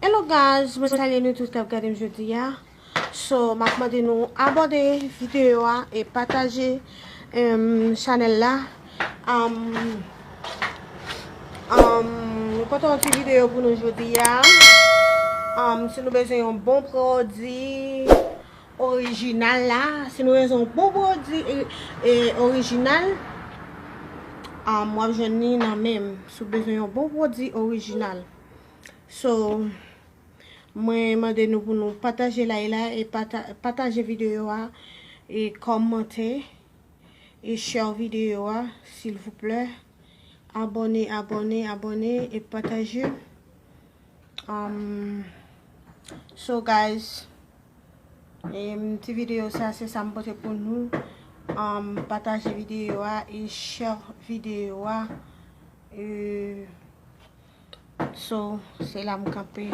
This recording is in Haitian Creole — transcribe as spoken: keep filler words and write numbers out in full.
Hello guys, mwen salye nou tout k ap gade m jodi a. So, m ap mande nou abòne videyo a e pataje, em, chanèl la. Um, um, nou pote yon ti videyo pou nou jodi a. Um, si nou bezwen yon bon pwodui orijinal la, si nou bezwen yon bon pwodui e, e orijinal, um, w ap jwenn li nan men m. Si w bezwen yon bon pwodui orijinal. So, mwen mande nou pou nou pataje live la e pata-, pataje videyo a e kòmante e share videyo a, silvouplè. Abòne, abòne, abòne e pataje. Um, so guys, em, ti videyo sa se sa m pote pou nou. Um, pataje videyo a e share videyo a. E, so, se la m kanpe.